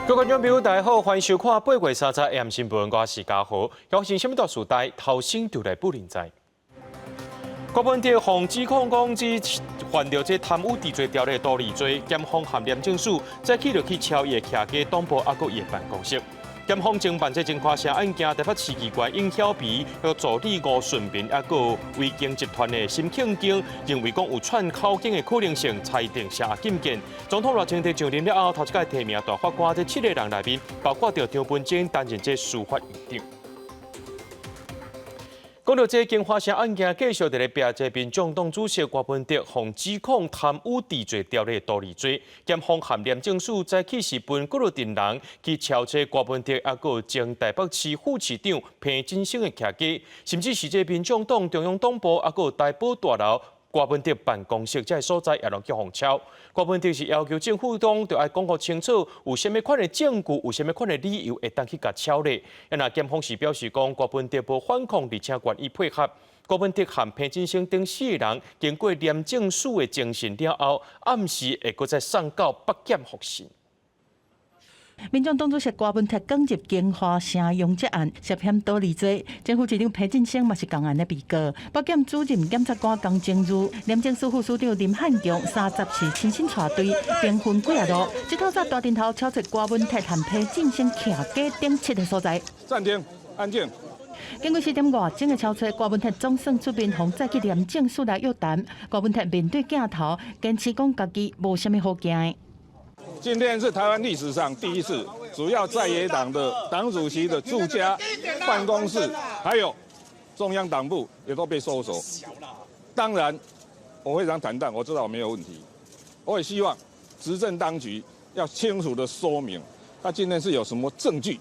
各位觀眾朋友，大家好，歡迎收看8月30 AM 新聞，我是嘉豪。關心啥物大時代，頭先就來報您知。郭文哲予指控講這犯著這貪污治罪條例圖利罪，檢方和廉政署早起就去抄伊的徛家黨部，抑閣伊的辦公室。檢方偵辦這金華城案件，台北市議員應曉薇、助理吳順民，抑閣維京集團的沈慶京，認為講有串口供的可能性，裁定聲押禁見。總統賴清德上任了後，頭一擺提名大法官這七个人內面，包括著張文晶擔任這司法院長。講到這京華城案件，繼續佇咧拚這民眾黨主席郭文哲，予指控貪污治罪條例圖利罪，檢方和廉政署早起是分幾落陣人去抄這郭文哲，抑閣前台北市副市長彭振聲的徛家，甚至是這民眾黨中央黨部，抑閣台寶大樓郭文哲辦公室這个所在也攏去予抄。郭文哲是要求政府黨著愛講予清楚，有啥物款的證據，有啥物款的理由會當去共抄咧。若檢方是表示講，郭文哲無反抗，而且願意配合。郭文哲和彭振聲等四个人經過廉政署的偵訊了後，暗時會閣再送到北檢複審。民眾黨主席郭文鐵捲入京華城擁賊案，涉嫌圖利罪。前副市長彭振聲嘛是仝案的被告。北檢主任檢察官江靜如、廉政署副署長林漢強30是親身帶隊，兵分幾仔路，這透早大陣頭抄出郭文鐵和彭振聲徛家等七个所在。暫停，安靜。經過4點外鐘的抄揣，郭文鐵總算出面，予載去廉政署來約談。郭文鐵面對鏡頭，堅持講家己無啥物好驚的。今天是台灣歷史上第一次，主要在野黨的黨主席的住家、辦公室，還有中央黨部也都被搜索。當然，我非常坦蕩，我知道我沒有問題。我也希望執政當局要清楚的說明，他今天是有什麼證據，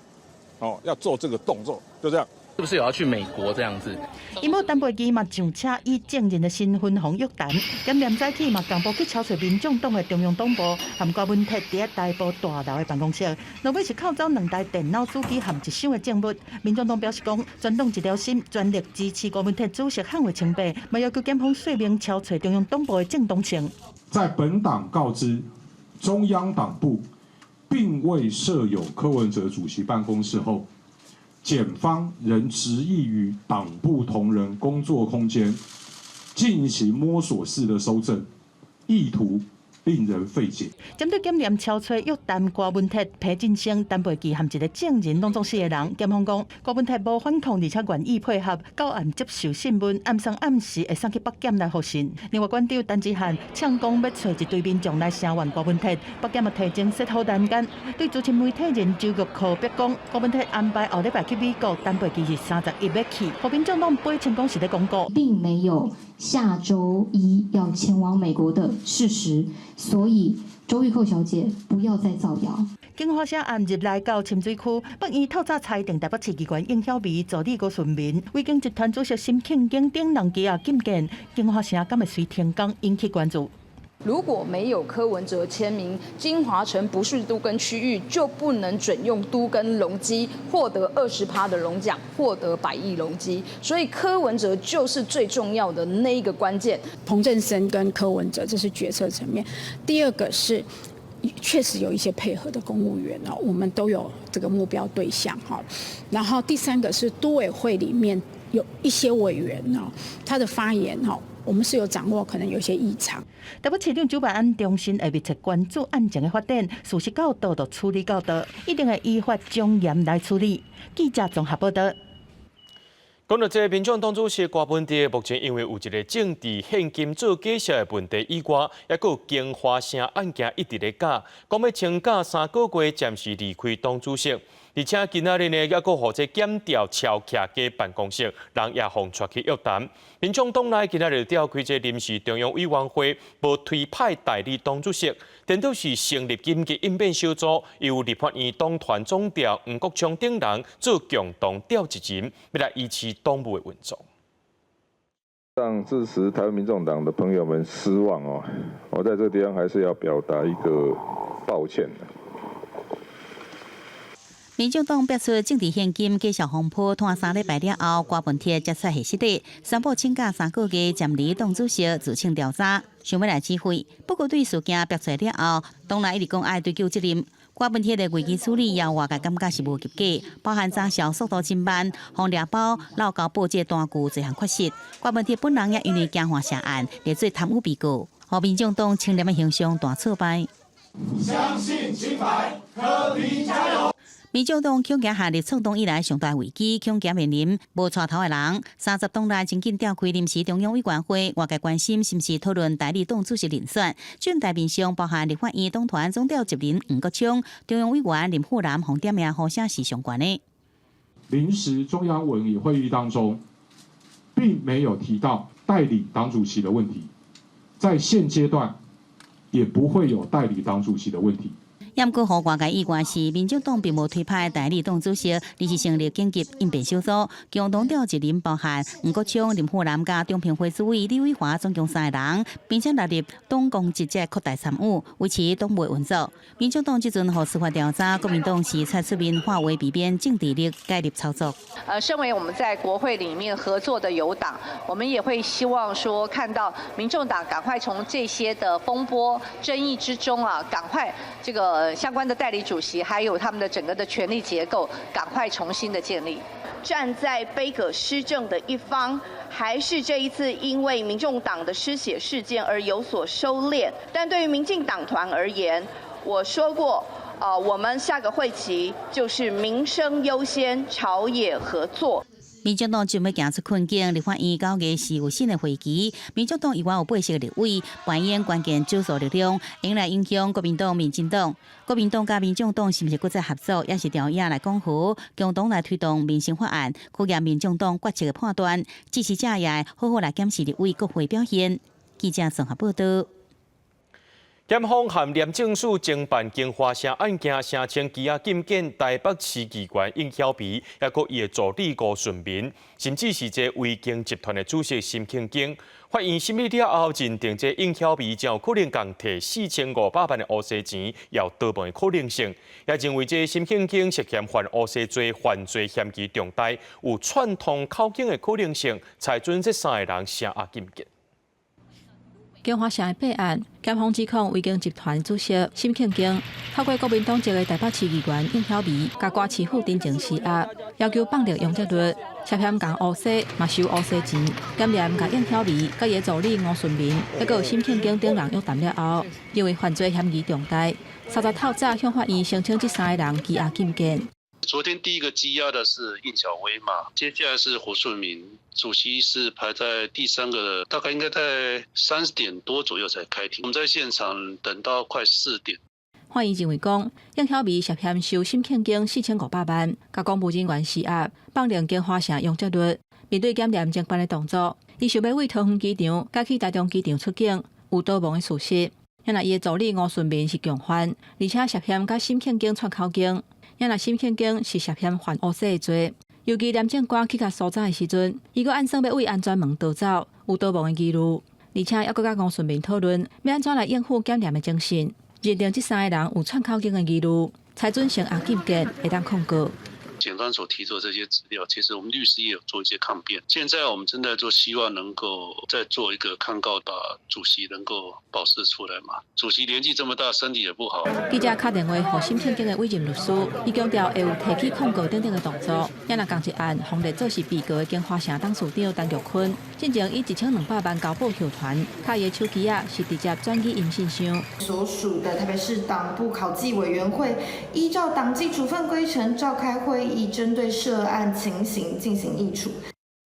哦，要做這個動作，就這樣。是不是有要去美國這樣子？伊母陳培基嘛上車以證人的身份予約談，檢廉早起嘛仝步去抄揣民眾黨的中央黨部，和郭文鐵佇台寶大樓的辦公室，落尾是扣走兩台電腦主機和一箱的證物。民眾黨表示講，全黨一條心，全力支持郭文鐵主席捍衛清白，嘛要求檢方說明抄揣中央黨部的正當性。在本黨告知中央黨部並未設有柯文哲主席辦公室後，檢方仍執意於黨部同仁工作空間進行摸索式的搜證，意圖令人費解。針對檢廉抄揣約談郭文鐵、彭振聲、陳培基和一個證人，攏總四個人。檢方講，郭文鐵無反抗，而且願意配合，到案接受審問，暗送暗時會送去北檢來複審。另外，館長陳之漢嗆講欲揣一堆民眾來聲援郭文鐵，北檢嘛提前設好欄杆。對資深媒體人周玉蔻逼宮，郭文鐵安排後禮拜去美國，陳培基是31欲去。予民眾黨掰清講是咧廣告，並沒有下週一要前往美國的事實，所以周玉蔻小姐不要再造謠。京華城案入來到深水區，北院透早裁定台北市議員應曉薇助理郭順民、維京集團主席沈慶京等人羈押禁見，京華城敢會隨停工引起關注。如果沒有柯文哲簽名，京華城不是都更區域，就不能準用都更容積，獲得20趴的容獎，獲得百億容積。所以柯文哲就是最重要的那一個關鍵。彭振聲跟柯文哲，這是決策層面。第二個是，確實有一些配合的公務員哦，我們都有這個目標對象哈。然後第三個是都委會裡面有一些委員哦，他的發言哦，我們是有掌握，可能有些異常。台北市長蔣萬安重申會密切關注案情的發展，事實到佗就處理到佗，一定會依法從嚴來處理。記者綜合報道。講到這個民眾黨主席郭文哲，目前因為有一個政治獻金做假數的問題以外，抑閣有京華城案件一直咧攪，講欲請假3個月暫時離開黨主席，而且今仔日呢，抑閣予這檢調抄徛家辦公室，人也予帶去約談。民眾黨內今仔日召開這臨時中央委員會，無推派代理黨主席，顛倒是成立緊急應變小組，由立法院黨團總召黃國昌等人做共同召集人，欲來維持黨務的運作。讓支持台灣民眾黨的朋友們失望哦，我在這個地方還是要表達一個抱歉。民眾黨爆出政治獻金假數風波，拖3禮拜了後，郭文鐵才出現實體，宣布請假3個月，暫離黨主席，自請調查。想欲來指揮。不過對事件爆出來了後，黨內一直講愛追究責任。郭文鐵的危機處理，予外界感覺是無及格，包含查銷速度真慢，予掠包漏交報這單據這項缺失。郭文鐵本人也因為驚犯涉案，列做貪污被告，予民眾黨清廉的形象大挫敗。相信清白，柯 P 加油！民眾黨恐驚陷入創黨以來上大危機，恐驚面臨無帶頭的人。30黨內真緊召開臨時中央委員會，外界關心是毋是討論代理黨主席人選。政大面上包含立法院黨團總召集人黃國昌、中央委員林富南、予點名呼聲是上懸的。臨時中央委員會議當中，並沒有提到代理黨主席的問題，在現階段也不會有代理黨主席的問題。毋過，予外界意外是，民眾黨並無推派代理黨主席，而是成立緊急應變小組，共同召集人包含黃國昌、林富南佮中評會主委李偉華，總共三个人，並且納入黨公職者擴大參與，維持黨務運作。民眾黨這陣予司法調查，國民黨是採出面化為避免政治力介入操作。身為我們在國會裡面合作的友黨，我們也會希望說，看到民眾黨趕快從這些的風波爭議之中啊，趕快這個相關的代理主席，還有他們的整個的權力結構，趕快重新的建立。站在杯葛施政的一方，還是這一次因為民眾黨的失血事件而有所收斂？但對於民進黨團而言，我說過，我們下個會期就是民生優先，朝野合作。民眾黨準備行出困境，立法院9月是有新的會期。民眾黨猶原有80個立委，扮演關鍵少數力量，用來影響國民黨、民進黨。國民黨佮民眾黨是毋是閣再合作，抑是朝野來講和，共同來推動民生法案，考驗民眾黨決策的判斷。支持者也好好來檢視立委國會表現。記者綜合報道。檢方和廉政署偵辦京華城案件，聲稱羈押禁見台北市議員應曉薇，抑閣伊的助理吳順民，甚至是這維京集團的主席沈慶京。法院審理了後，認定這應曉薇真有可能共提4500萬的烏紗錢，有逃亡的可能性，也認為這沈慶京涉嫌犯烏紗罪，犯罪嫌疑重大，有串通口供的可能性，裁准這三个人聲押禁見。京華城的弊案，檢方指控維京集團主席沈慶京透過國民黨籍的台北市議員應曉薇，共歌市府陳情施壓，要求放力容積率，涉嫌共烏紗嘛收烏紗錢，檢驗共應曉薇佮伊的助理吳順民，抑閣有沈慶京等人約談了後，認為犯罪嫌疑重大，30透早向法院申請這三个人羈押禁見。昨天第一個羈押的是應曉薇嘛，接下來是胡順民，主席是排在第三個，大概應該在3點多左右才開庭。我們在現場等到快4點。法院認為講，應曉薇涉嫌收沈慶京4500萬，共公務人員施壓，放任京華城容積率。面對檢驗偵辦的動作，伊想欲對桃園機場改去台中機場出境，有逃亡的事實。若伊的助理吳順民是共犯，而且涉嫌佮沈慶京串口供。若沈慶京是涉嫌犯烏紗的罪，尤其廉政官去共搜查的時陣，伊閣按算欲對安全門逃走，有逃亡的疑慮，而且猶閣佮吳順民討論欲按怎來應付檢驗的偵訊，認定這三个人有串口供的疑慮，裁准聲押禁見，會當控告。檢方所提出的這些資料，其實我們律師也有做一些抗辯。現在我們正在做，希望能夠再做一個抗告，把主席能夠保釋出來嘛。主席年紀這麼大，身體也不好。記者敲電話予沈慶京的委任律師，伊強調會有提起控告等等的動作。若仝一案，予列做是被告的京華城董事長陳玉坤，進前以1200萬交保球團，敲伊的手機仔是直接轉語音信箱。所屬的台北市黨部考紀委員會，依照黨紀處分規程召開會議，針對涉案情形進行議處。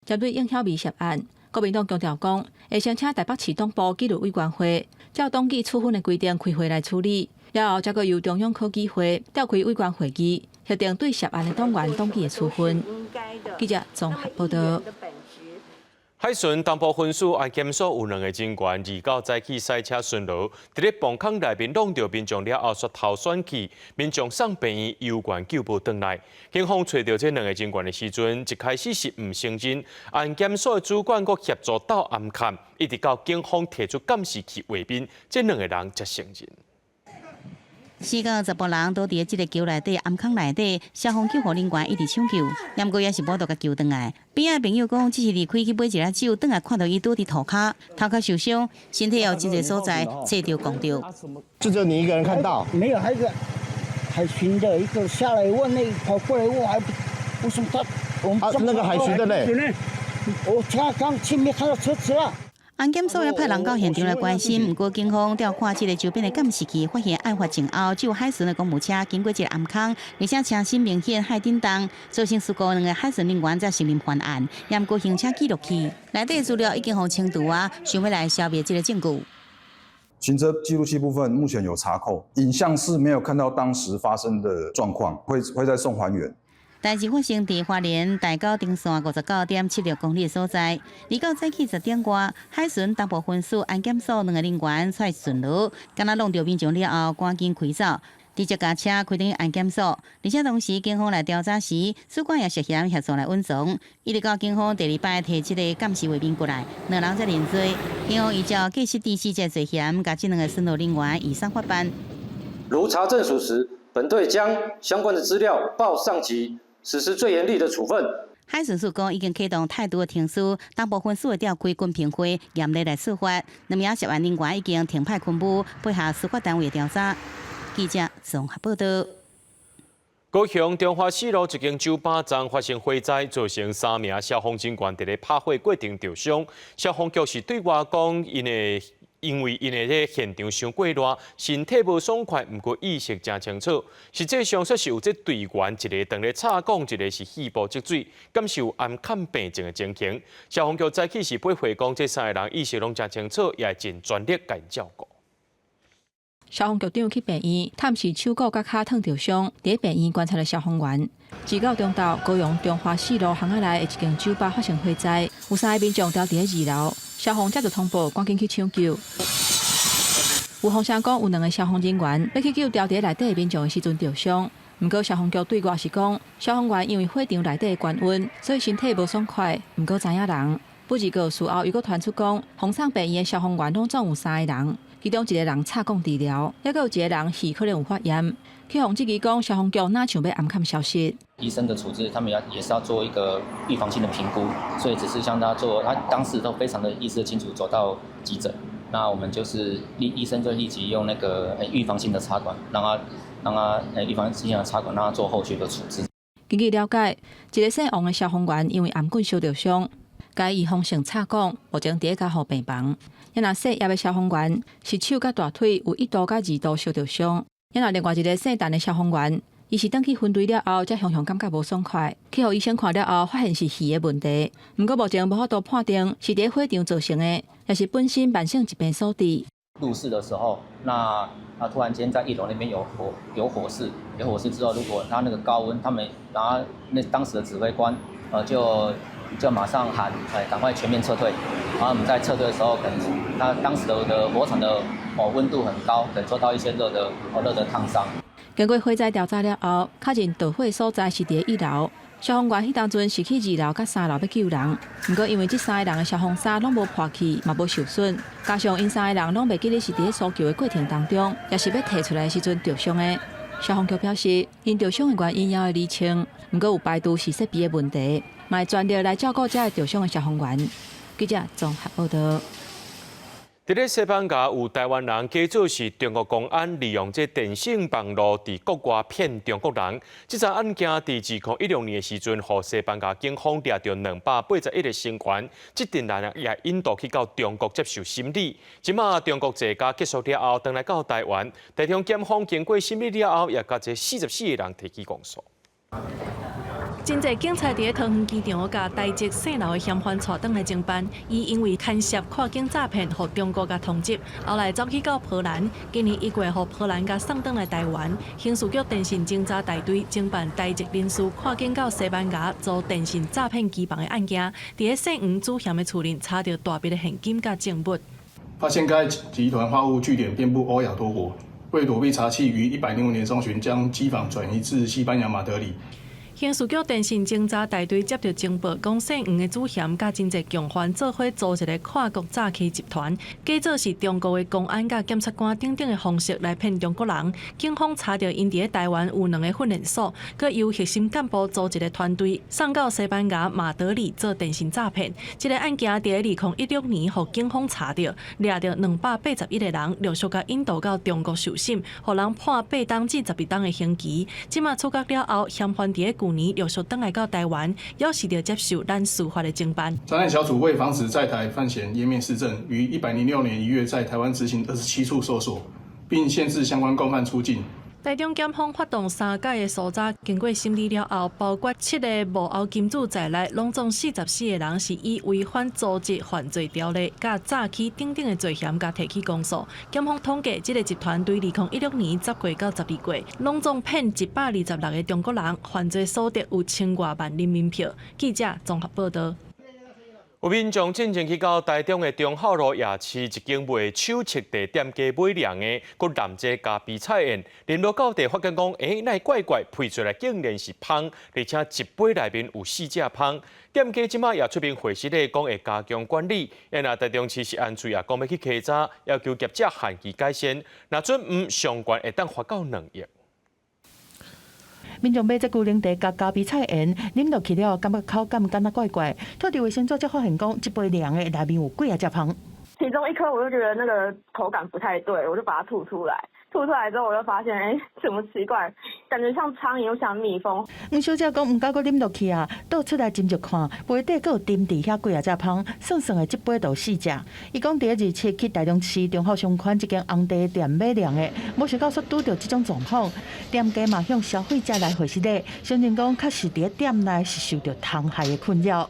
針對應曉薇涉案，國民黨強調講，會先請台北市黨部紀律委員會照黨紀處分的規定開會來處理，了後才閣由中央考紀會召開委員會議，決定對涉案的黨員黨紀的處分。記者綜合報道。海巡東部分署安檢所有兩个人員，29早起駛車巡邏，佇咧磅空內面挵著民眾了後，煞頭選去，民眾送病院猶原救無轉來。警方揣著這兩个人員的時陣，一開始是毋承認，安檢所的主管閣協助鬥暗崁，一直到警方提出監視器畫面，這兩个人才承認。四個查埔人都佇這个橋內底頷孔內底，消防救護人員一直搶救，毋過也是無法度共救轉來。邊仔朋友講，只是離開去買一粒酒，轉來看著伊倒佇塗跤，頭殼受傷，身體有真濟所在切著摃著。就只有你一個人看到？沒有，還有一個海巡的一個下來問，那跑過來問，還為什麼他我們啊，那個海巡的嘞？我剛剛前面看到車子啦。安檢所也派人到現場來關心，毋過警方調看這个周邊的監視器，發現案發前後只有海巡的公務車經過這个頷孔，而且車身明顯械振動，造成事故兩个海巡人員才承認犯案。毋過行車記錄器內底資料已經予清除啊，想欲來消滅這个證據。行車記錄器部分目前有查扣，影像是沒有看到當時發生的狀況，會再送還原。代誌發生佇花蓮大溝頂線59.76公里的所在，二九早起10點外，海巡東部分署安檢所兩个人員出來巡邏，敢若挵著民眾了後，趕緊開走，直接共車開轉安檢所。而且當時警方來調查時，主管也涉嫌協助來隱藏，一直到警方第二擺提這个監視畫面過來，兩人才認罪。警方依照過失致死這罪嫌，共這兩个巡邏人員移送法辦。如查證屬實，本隊將相關的資料報上級，實施最嚴厲的處分。海巡署講已經啟動態度的程序，東部分署會召開軍評會，嚴厲來處罰。兩名涉案人員已經停派勤務，配合司法單位調查。記者綜合報道。高雄中華四路一間酒吧昨昏發生火災，造成三名消防人員佇咧拍火過程著傷。消防局是對外講，因為𪜶的這現場傷過熱，身體無爽快，毋過意識誠清楚。實際上，說是有這隊員一个當咧插管，一个是肺部積水，敢是有暗崁病症的情形。消防局早起時回講，這三个人意識攏誠清楚，也會盡全力共𪜶照顧。消防局長去病院探視手股佮跤燙著傷，佇病院觀察的消防員。二九中晝，高雄中華四路巷仔內的一間酒吧發生火災，有三个民眾牢佇咧二樓，消防接到通報，趕緊去搶救。有風聲講，有兩个消防人員欲去救牢佇咧內底的民眾的時陣著傷。毋過消防局對外是講，消防員因為火場內底的高溫，所以身體無爽快，毋過知影人。不過事後又閣傳出講，予送病院的消防員攏總有三个人，其中一个人插管治療，猶閣有一个人肺可能有發炎。去予質疑講，消防局哪像欲掩崁消息？醫生的處置，他們要也是要做一個預防性的評估，所以只是向他做，他當時都非常的意識清楚，走到急診。那我們就是醫生就立即用那個預防性的插管，讓他預防性的插管，讓他做後續的處置。根據了解，一个姓王的消防員因為頷棍燒著傷，共預防性插管，目前佇咧加護病房。若姓葉的消防員是手佮大腿有1度佮2度燒著傷。若另外一个姓陳的消防員，伊是轉去分隊了後，才雄雄感覺無爽快，去予醫生看了後，發現是肺的問題。毋過目前無法度判定是佇火場造成的，抑是本身慢性疾病所致。入室的時候，那他突然間在一樓那邊有火，有火勢，有火勢之後，如果他那個高溫，他們然後那當時的指揮官，就馬上喊，哎，趕快全面撤退。然後我們在撤退的時候，可能他當時的火場的哦溫度很高，可能受到一些熱的燙傷。經過火災調查了後，確認著火所在是佇一樓。消防員彼當陣是去二樓佮三樓欲救人，毋過因為這三个人的消防衫攏無破去，嘛無受損，加上𪜶三个人攏袂記得是佇咧搜救的過程當中，抑是欲提出來的時陣著傷的。消防局表示，𪜶著傷的原因猶會釐清，毋過有排除是設備的問題，嘛會全力來照顧這个著傷的消防員。記者綜合報道。佇咧西班牙有台灣人假做是中國公安，利用這電信網路佇國外騙中國人。這樁案件佇2016年的時陣，予西班牙警方掠著281个成員，這陣人也引渡去到中國接受審理。這馬中國坐監結束了後，轉來到台灣，台中檢方經過審理了後，也共這44个人提起公訴。真濟警察佇咧桃園機場共台籍姓劉的嫌犯帶轉來偵辦，伊因為牽涉跨境詐騙，予中國共通緝，後來走去到波蘭，今年1月予波蘭共送轉來台灣。刑事局電信偵查大隊偵辦台籍人士跨境到西班牙做電信詐騙機房的案件，佇咧姓黃主嫌的厝內查著大筆的現金佮證物。發現該集團話務據點遍布歐亞多國，為躲避查緝，於105年中旬將機房轉移至西班牙馬德里。刑事局電信偵查大隊接著情報，講姓黃的主嫌佮真濟共犯做伙組一个跨國詐欺集團，假做是中國的公安佮檢察官等等的方式來騙中國人。警方查著𪜶佇咧台灣有兩个訓練所，閣由核心幹部組一个團隊送到西班牙馬德里做電信詐騙。這个案件佇咧2016年，予警方查著，掠著281个人，陸續共引渡到中國受審，予人判8冬至12冬的刑期。這馬出獄了後，嫌犯佇咧舊年陸續轉來到台灣，猶是著接受咱司法的偵辦。專案小組為防止在台犯嫌顏面施政，於106年1月在台灣執行27處搜索，並限制相關共犯出境。台中檢方發動三屆的搜查，經過審理了後，包括七个幕後金主在內，攏總44個人是以違反組織犯罪條例、佮詐欺等等的罪嫌，共提起公訴。檢方統計，這个集團對2016年10月到12月，攏總騙126個中國人，犯罪所得有千外萬人民幣。記者綜合報導。有民眾進前去到台中的忠孝路夜市一間賣手冊地店家買涼的，閣淋這咖啡菜宴，啉落到底發現講，欸，哪會怪怪，噴出來竟然是蜂，而且一杯內面有四隻蜂。店家這馬也出面回釋咧，講會加強管理。若台中市食安處也講欲去稽查，要求業者限期改善，若準毋上懸會當罰到2億。民眾買這龜苓茶佮咖啡菜鹽，啉落去了，感覺口感敢若怪怪。拖佇衛生紙才發現講，這杯涼的內面有幾仔隻蜂。其中一顆我就覺得那個口感不太對，我就把它吐出來。吐出來之後，我就發現，欸，怎麼奇怪，感覺像蒼蠅又像蜜蜂。黃小姐講，毋敢閣啉落去啊，倒出來斟酌看，杯底閣有沉佇遐幾仔隻蜂，算算的這杯就有四隻。伊講佇咧27去台中市忠孝商圈這間紅茶店買涼的，無想到煞拄著這種狀況。店家嘛向消費者來回釋咧，承認講確實佇咧店內是受著蟲害的困擾。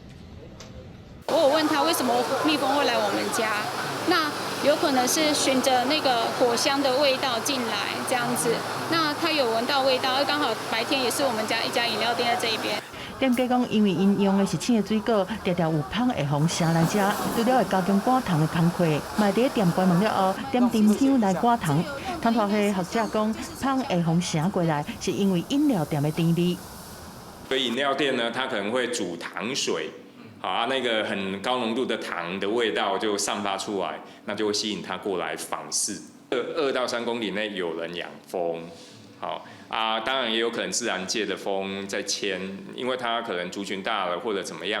我有問他為什麼蜜蜂會來我們家，那有可能是循著那個果香的味道進來，這樣子。那他有聞到味道，剛好白天也是我們家一家飲料店在這一邊。店家講，因為𪜶用的是青的水果，常常有蜂會予捎來遮，除了會加強趕蟲的工課，嘛佇咧店關門了後，點沉香來趕蟲。蟲學的學者講，蜂會予捎過來，是因為飲料店的甜味。所以飲料店呢，它可能會煮糖水。好啊，那個很高濃度的糖的味道就散發出來，那就會吸引它過來訪視。2到3公里內有人養蜂，好啊，當然也有可能自然界的蜂在遷，因為它可能族群大了或者怎麼樣，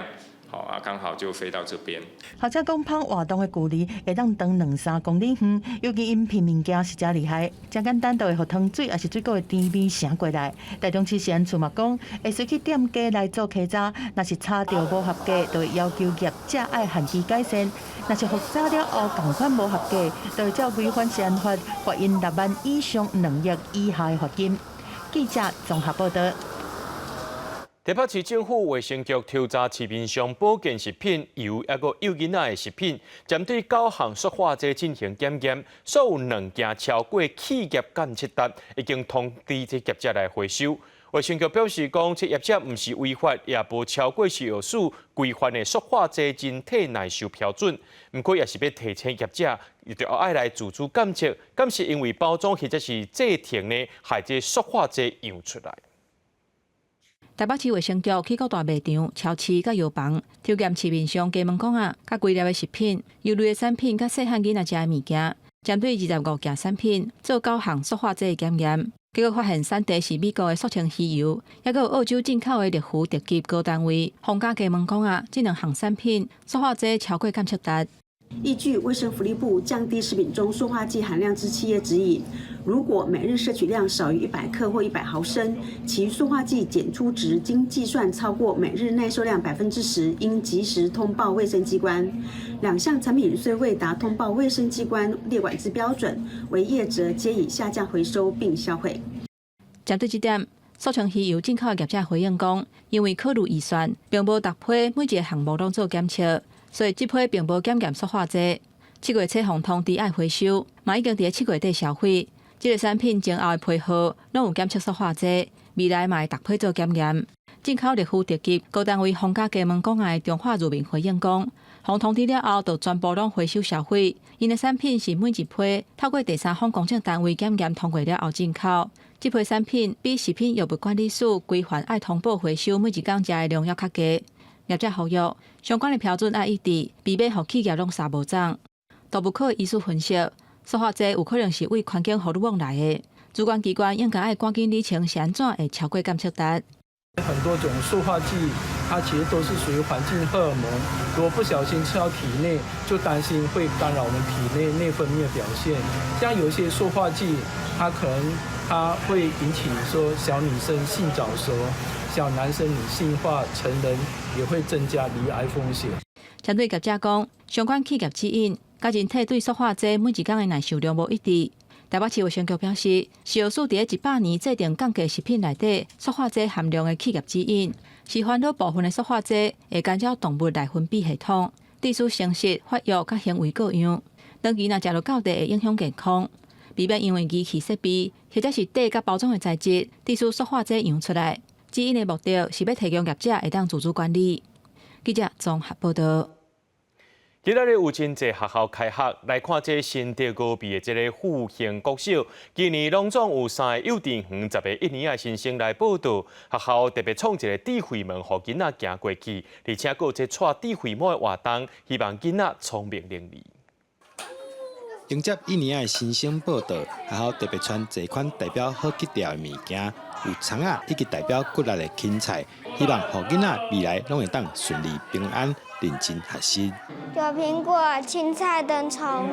好啊，剛好就飛到這邊。學者講，蜂活動的距離會當長2、3公里遠，尤其𪜶噴物件是誠厲害，誠簡單就會予糖水抑是水果的甜味捎過來。台中市食安處嘛講，會隨去店家來做稽查，若是查著無合格，就會要求業者愛限期改善；若是復查了後仝款無合格，就會照違反食安法，罰𪜶6萬以上2億以下的罰金。記者綜合報導。台北市政府衛生局抽查市面上保健食品、油，抑閣幼囡仔的食品，針對九項塑化劑進行檢驗，所有兩件超過企業檢測值，已經通知這業者來回收。衛生局表示講，這業者毋是違法，也無超過食藥署規範的塑化劑人體耐受標準。毋過也是欲提醒業者，伊著愛來自主檢測，敢是因為包裝或者是製程呢，害這塑化劑溶出來。台北市衛生局去各大賣場、超市佮藥房抽檢市面上雞毛摃仔、佮規粒的食品、油類的產品、佮細漢囡仔食的物件，針對25件產品做九項塑化劑的檢驗，結果發現產地是美國的塑清魚油，抑閣有澳洲進口的熱氟特級高單位皇家雞毛摃仔，這兩項產品塑化劑超過檢測值。依據衛生福利部降低食品中塑化劑含量之企業指引，如果每日攝取量少於100克或100毫升，其塑化劑檢出值經計算超過每日耐受量10%，應及時通報衛生機關。兩項產品雖未達通報衛生機關列管之標準，惟業者皆已下架回收並銷毀。針對這點，塑清魚油進口的業者回應講，因為考慮預算，並無逐批每一个項目攏做檢測。所以這批並無檢驗塑化劑。7月初予通知愛回收，嘛已經佇7月底銷毀。這个產品前後的批號攏有檢測塑化劑，未來嘛會逐批做檢驗。進口熱敷特級高單位皇家雞毛摃仔的中華乳糜回應講，予通知了後，就全部攏回收銷毀。𪜶的產品是每一批透過第三方公證單位檢驗通過了後進口。這批產品比食品藥物管理署規範愛通報回收每一工食的量猶較低。業者呼籲相關的標準愛一致，避免予企業攏相無仝。動物科醫師分析，塑化劑有可能是為環境荷爾蒙來的。主管機關應該愛趕緊理清是按怎會超過檢測值。很多種塑化劑，它其實都是屬於環境荷爾蒙。如果不小心吃到體內，就擔心會干擾我們體內內分泌的表現。像有一些塑化劑，它可能它會引起說小女生性早熟，小男生女性化，成人也會增加罹癌風險。針對業者講，相關企業指引，佮人體對塑化劑每一工的耐受量無一致。台北市衛生局表示，食藥署佇100年制定降低食品內底塑化劑含量的企業指引，是煩惱部分的塑化劑會干擾動物內分泌系統，致使生殖、發育佮行為各樣。長期若食落夠濟會影響健康，避免因為儀器設備或者是底佮包裝的材質，致使塑化劑溶出來。指引的目的是欲提供業者會當自主管理。記者綜合報道。今仔日有真濟學校開學，來看這新竹高美的這个復興國小，今年攏總有三个幼稚園10個一年仔新生來報到，學校特別創一个智慧門，予囡仔行過去，而且閣有這帶智慧帽的活動，希望囡仔聰明伶俐。迎接一年仔的新生報到，學校特別穿這款代表好基調的物件，有蔥仔以及代表骨力的芹菜，希望予囡仔未來攏會當順利平安、認真學習。有蘋果、青菜跟蔥。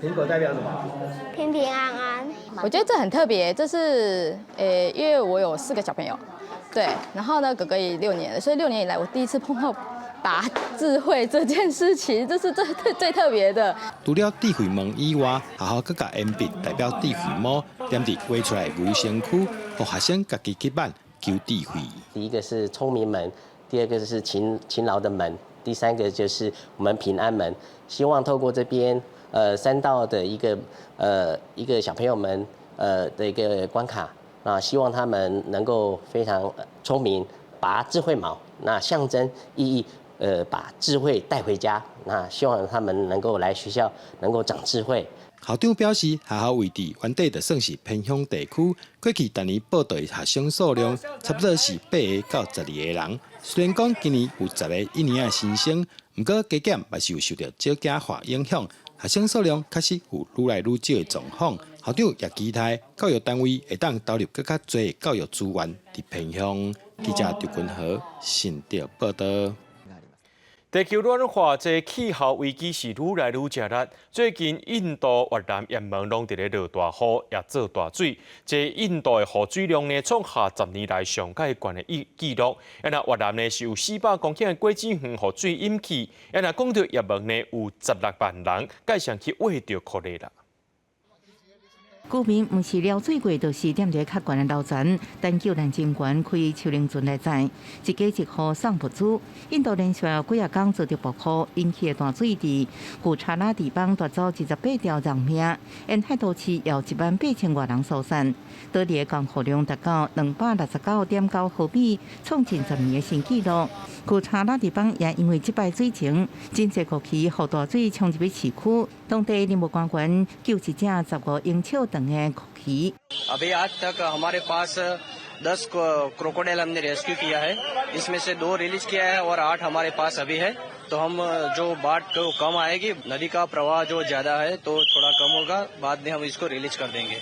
蘋果代表什麼？平平安安。我覺得這很特別，這是因為我有四個小朋友，對，然後呢，哥哥也6年了，所以6年以來我第一次碰到拔智慧這件事情，這是最最最特別的。除了智慧門以外，學校閣共鉛筆代表智慧帽，踮佇畫出來牛身軀，予學生家己去挽求智慧。第一個是聰明門，第二個是勤勞的門，第三個就是我們平安門。希望透過這邊三道的一個小朋友們的一個關卡，啊，希望他們能夠非常聰明，拔智慧毛，那象徵意義。把智慧帶回家，那希望他們能夠來學校，能夠長智慧。校長表示，學校位置原底就算是偏鄉地區，過去逐年報到的學生數量差不多是8個到12個人。雖然講今年有10個一年仔新生，毋過加減嘛是有受著少子化影響，學生數量確實有愈來愈少的狀況。校長也期待教育單位會當投入閣較濟教育資源佇偏鄉。記者劉君和新竹報道。地球暖化，這氣候危機是愈來愈食力。最近，印度、越南、也門攏佇咧落大雨，也做大水。這印度的雨水量呢，創下10年來上蓋懸的紀錄。啊，若越南呢，是有400公頃的果子園予水淹去。啊，若講著也門呢，有16萬人蓋上去挖著苦力啦。居民毋是撩水過，就是踮佇較懸的樓層，等救難人員開手輪船來載，一家一戶送物資。印度連續幾仔工遭著暴雨，引起的大水佇古查拉地邦奪走28條人命，沿海都市有1萬8千外人疏散。當地的降雨量達到269.9毫米，創近10年的新紀錄。古查拉地邦也因為這擺水情，真濟國區予大水沖入去市區，當地林務官員救一隻15英尺長的蛞蝓。 अभी आज तक हमारे पास 10 क्रोकोडाइल हमने रेस्क्यू किया है, इसमें से दो रिलीज किया है और 8 हमारे पास अभी है। तो हम जो बाढ़ को कम आएगी, नदी का प्रवाह जो ज्यादा है तो थोड़ा कम होगा, बाद में हम इसको रिलीज कर देंगे।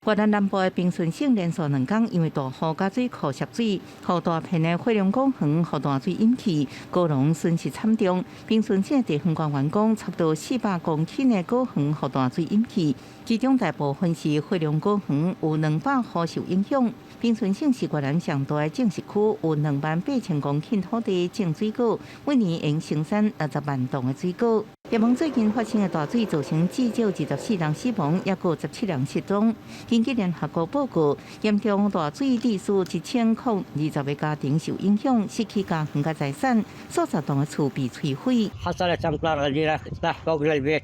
越南南部的平順省連續2工因為大雨佮水庫洩水，予大片的火龍果園予大水淹去，果農損失慘重。平順省地方官員講，差不多400公頃的果園予大水淹去，其中大部分是火龍果園，有200戶受影響。平順省是越南上大的種植區，有2萬8千公頃土地種水果，每年會生產60萬噸的水果。也門最近發生的大水造成至少24人死亡，抑閣17人失蹤。根據聯合國報告，嚴重大水致使1020個家庭受影響，失去家園佮財產，數十棟的厝被摧毀。 حصلت أمطار غزيرة طاح فوق البيت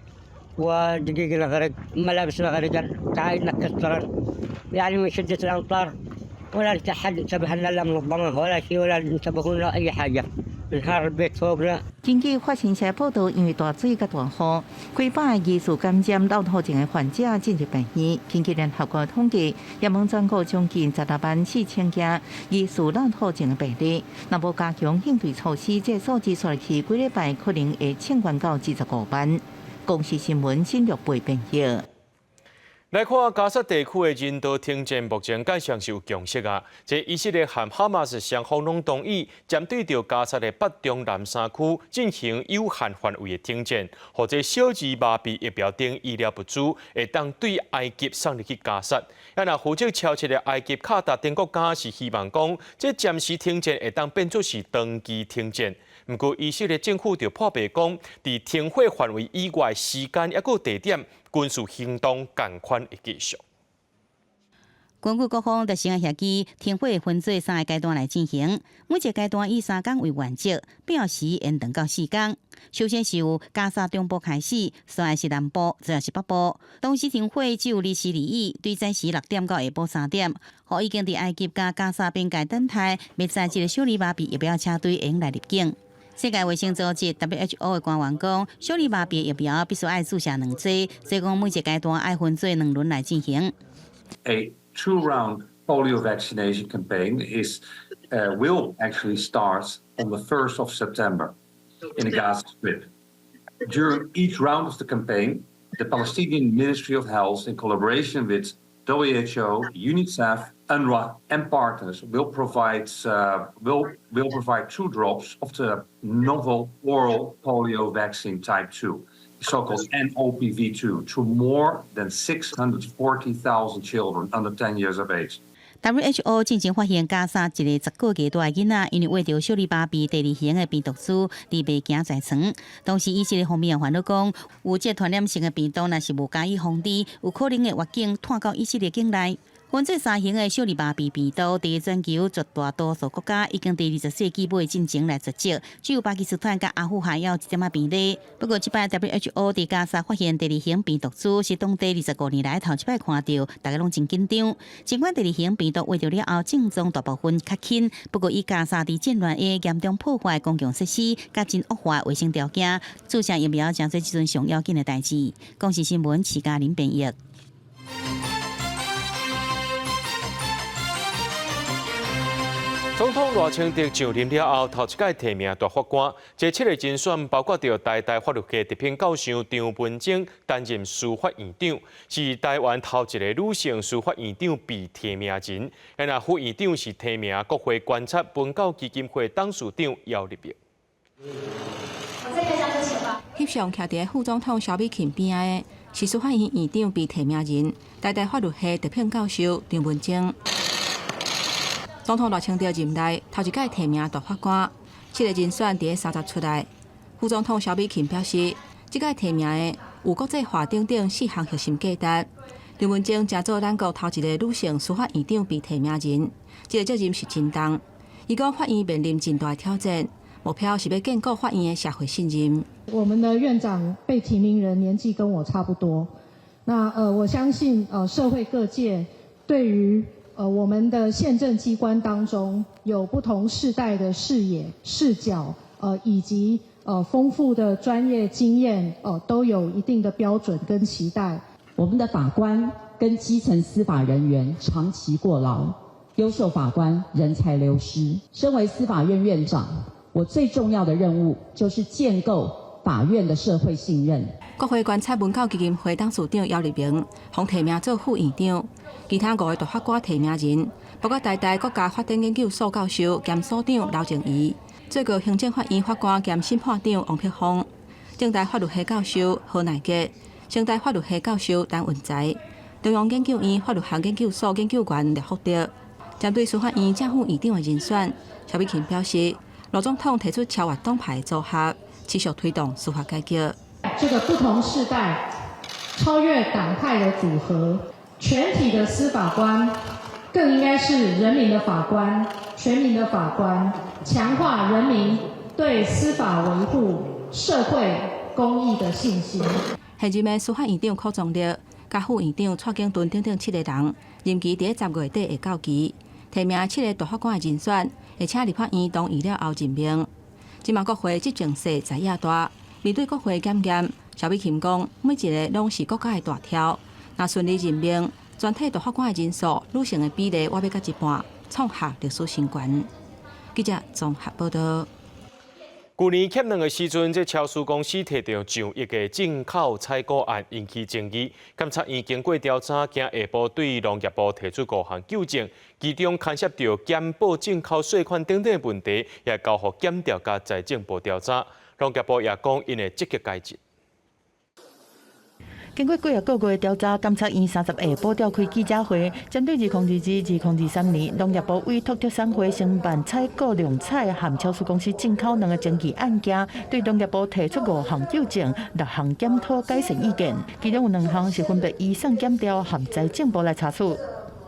ودقيقنا غرق، ملابسنا غرقت، عائلتنا كسرت، يعني من شدة الأمطار، ولا أحد انتبه لنا، لا منظمة ولا شيء، ولا انتبهوا لنا أي حاجة. انهار البيت فوقنا。根據法新社報導，因為大水佮大雨，幾百个疑似感染漏吐症的患者進入病院。根據聯合國統計，也門全國將近16萬4千件疑似漏吐症的病例。若無加強應對措施，這數字刷去幾禮拜可能會升懸到25萬。公視新聞新陸貝編譯。來看加薩地區的人道停戰，目前蓋上是有共識啊。這以色列和哈馬斯雙方攏同意，針對著加薩的北中南三區進行有限範圍的停戰，予這小兒麻痹疫苗等醫療物資會當對埃及送入去加薩。啊，若負責調停的埃及、卡達等國家是希望講，這暫時停戰會當變做是長期停戰。毋過以色列政府就破白講，佇停火範圍以外時間抑閣地點，軍事行動仝款會繼續。根據各方達成的協議，停火分做三个階段來進行，每一個階段以3工為原則，必要時延長到4工。首先是由加沙中部開始，煞來是南部，最後是北部。同時停火只有臨時而已，對早時6點到下晡3點，予已經佇埃及佮加沙邊界等待，欲採這个小兒麻痹疫苗車隊會用來入境。世界衛生組織 WHO 的官員講，小兒麻痹疫苗必須愛注射兩劑，所以講每一個階段愛分做兩輪來進行。 A two-round polio vaccination campaign will actually start on the 1st of September in the Gaza Strip. During each round of the campaign, the Palestinian Ministry of Health, in collaboration with WHO, UNICEF, UNRWA, and partners, will provide two drops of the novel oral polio vaccine type 2, so-called nOPV2, to more than 640,000 children under 10 years of age. WHO 進前發現加沙一个10個月大的囡仔，因為患著小兒麻痹第二型的病毒株，而袂行在床。同時，以色列方面也煩惱講，有這傳染性的病毒，若是無加以防治，有可能會越境傳到以色列境內。分做三型的小兒麻痹病毒，佇全球絕大多數國家已經佇20世紀尾進前來絕跡，只有巴基斯坦佮阿富汗猶有一點仔病例。不過，這擺 WHO 佇加沙發現第二型病毒株，是當地25年來頭一擺看著，大家攏真緊張。儘管第二型病毒患著了後，症狀大部分較輕，不過以加沙佇戰亂下嚴重破壞公共設施，佮真惡化衛生條件，注射疫苗成做這陣上要緊的代誌。公視新聞，徐嘉玲編譯。總統賴清德上任了後，頭一擺提名大法官，這七个人選包括著台大法律系特聘教授張文晶擔任司法院長，是台灣頭一个女性司法院長被提名人。啊，副院長是提名國會觀察文教基金會董事長姚立明。翕相徛佇副總統蕭美琴邊仔的，是司法院院長被提名人，台大法律系特聘教授張文晶。總統賴清德任內頭一擺提名大法官，七个人選佇30出來。副總統蕭美琴表示，這擺提名的有國際化等等四項核心價值。張文晶成做咱國頭一个女性司法院長被提名人，這个責任是真重。伊講法院面臨真大挑戰，目標是欲建構法院的社會信任。我們的院長被提名人年紀跟我差不多，那我相信社會各界對於我們的憲政機關當中有不同世代的視野、視角，以及豐富的專業經驗，都有一定的標準跟期待。我們的法官跟基層司法人員長期過勞，優秀法官人才流失。身為司法院院長，我最重要的任務就是建構法院的社會信任。國會觀察文教基金會董事長姚立明，予提名做副院長。其他五个大法官提名人，包括台大國家發展研究所教授兼所長劉靜怡，最高行政法院法官兼審判長王碧峰，政大法律系教授何乃傑，成大法律系教授陳文才，中央研究院法律學研究所研究員廖福德。針對司法院正副院長的人選，蕭美琴表示，賴總統提出超越黨派的組合，持續推動司法改革。這個不同世代、超越黨派的組合，全體的司法官更應該是人民的法官、全民的法官，強化人民對司法維護社會公義的信心。現任的司法院長柯宗立、佮副院長蔡景敦等等七个人，任期佇10月底會到期。提名七个大法官的人選，會請立法院同意了後任命。這馬國會執政勢在野大，面對國會檢驗，蕭美琴講，每一个攏是國家的大條。若順利任命，全體大法官的人數，女性的比例倚欲到一半，創下歷史新高。記者綜合報道。舊年欠卵的時陣，這超市公司提著上億的進口採購案引起爭議。監察院經過調查，今下晡對農業部提出五項糾正，其中牽涉著減報進口稅款等等的問題，也交予檢調佮財政部調查。農業部也講，𪜶會積極改進。經過幾仔個月調查，監察院30下晡召開記者會，針對2022、2023年農業部委託畜產會承辦採購糧菜和超市公司進口卵的爭議案件，對農業部提出五項糾正、六項檢討改善意見，其中有兩項是分別移送檢調和財政部來查處。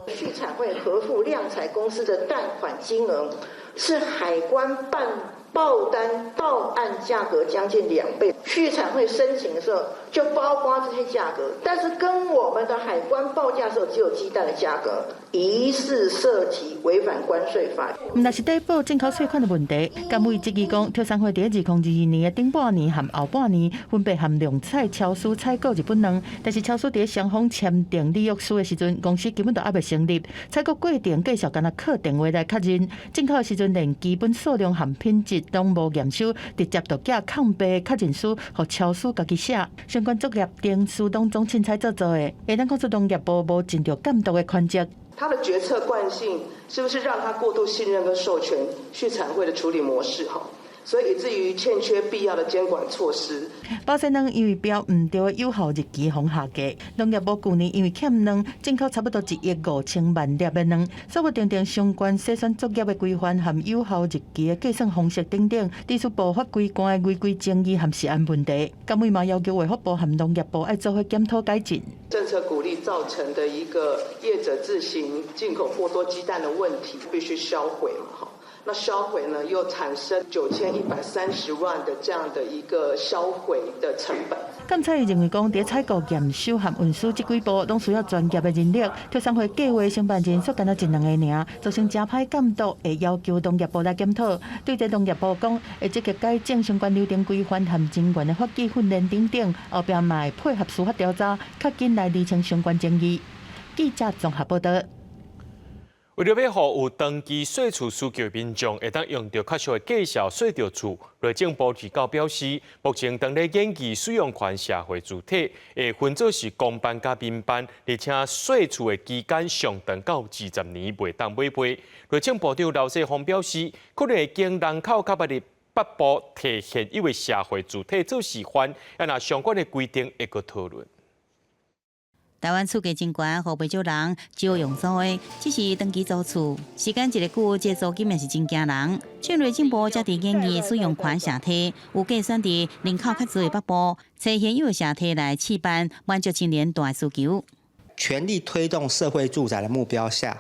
畜產會核付量彩公司的蛋款金額是海關辦報單到岸價格將近2倍，畜產會申請的時候就包括這些價格，但是跟我們的海關報價的時候只有雞蛋的價格，疑似涉及違反關稅法。毋但是底報進口稅款的問題，監委質疑講，畜產會佇2022年的頂半年和後半年分別和糧菜超市採購日本卵，但是超市佇雙方簽訂履約書的時陣，公司根本就猶未成立，採購過程繼續干焦靠電話來確認，進口的時陣連基本數量和品質攏無驗收，直接就寄空白確認書予超市家己寫。相關作業程序攏總凊彩做做的，會當講出農業部無盡著監督的權責。他的決策慣性是不是讓他過度信任跟授權畜產會的處理模式？哈，所以以至於欠缺必要的監管措施。保鮮卵因為標毋對的有效日期予下架，農業部舊年因為欠卵進口差不多1億5千萬粒的卵，所以訂定相關篩選作業的規範和有效日期的計算方式等等，提出部法規範的違規爭議和食安問題。監委嘛要求衛福部和農業部愛做伙檢討改進。政策鼓勵造成的一個業者自行進口過多雞蛋的問題，必須銷毀嘛？哈。那銷毀呢，又產生9130萬的這樣的一個銷毀的成本。監察院認為講，佇採購、驗收和運輸這幾步，攏需要專業的人力。畜產會計劃承辦人數干焦一兩个爾，造成誠歹監督，會要求農業部來檢討。對這農業部講，會積極改正相關流程規範和人員的法紀訓練等等，後壁嘛會配合司法調查，較緊來釐清相關爭議。記者綜合報道。為著欲予有長期稅厝需求的民眾會當用著較俗的價數稅著厝，內政部提告表示，目前當咧研議使用權社會住宅，會分做是公辦佮民辦，而且稅厝的期間上長到20年，袂當買賣。內政部長劉世芳表示，可能會經人口較密的北部提現有的社會住宅做示範，啊若相關的規定會閣討論。台灣厝價真懸，予袂少人少用租的，只是長期租厝，時間一个久，這租金也是真驚人。據內政部才佇研議使用權社體，有計算佇人口較濟的北部，揣現有的社體來試辦，滿足青年大需求。全力推動社會住宅的目標下，